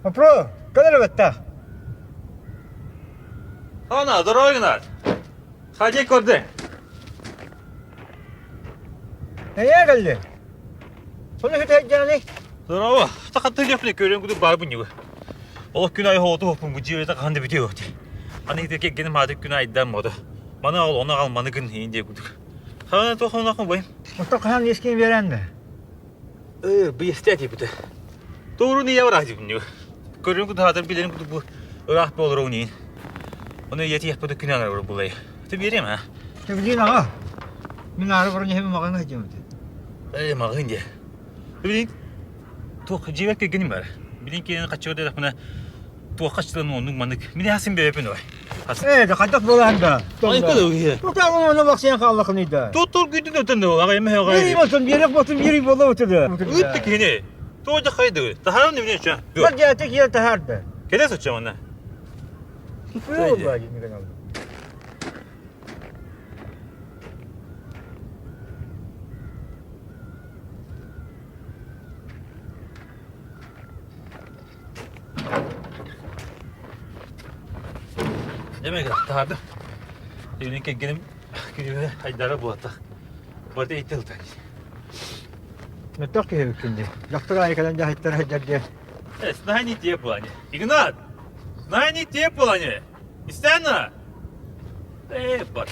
Опро, кэл эрэ бэттэх. Ана, здорово, Игнат. Ходи көрдүң. Эйээ кэлли. Сону хүтэйдээни. Здорово. Тахаттыы дьэпли көрөн кудук бар бунньугу. Ол күн айы хооту хоппун бу дьиэбэтэ хаһан да бүтүө өтө. Аны ити кеггеним ааты күн айдан мода. Маны ал, оны ал, маны гын иин диэ кудук. Хана туох онахын бойым. Оттон хаһан иэскин биэрэн да? Э, быйастя типите. Туурун ийэ бараах дибинню. Көрүн кудуһаатар билэрин кудук бу ыраах буолар иин. Оны ийэ тиэхпит күн анар булай. Ты биэриэм а? Билин аҕа. Мин аары баран иһэм маҕаҥа сылдьабын. Э, маҕын дии. Билин туох дьиэбэр кэргэним бар. Билин киэнин хаччыга дэрэхпинэ туохха чытан оннук маннык. Мин хасын бэйэпин ой. Э, да хайдах буолаан да. Айка да уһуя. Тутаҕын оны бахсыйан хааллахыный да. Туттур күйдүн өтөн да аҕай эмэ Бири аҕай. болсун, бири болсун, бири бола отуду. Ыт кини. Туожа хайды. Тахарам не билен ча. Бар дьааты киэр таһаарда. Келе сочча манна. Буолла дии Демек таһаардым. Эбинин кэргэним күнүгэ айдара буолаттах. Барыта иттэ ылта. Мөттөх киһи эбиккин дии. Дьахтар аайы кэлэн дьаһайттар сылдьар диэн. Э, знай не те плане. Игнат! Знай не те плане! Истэна! Э, бар.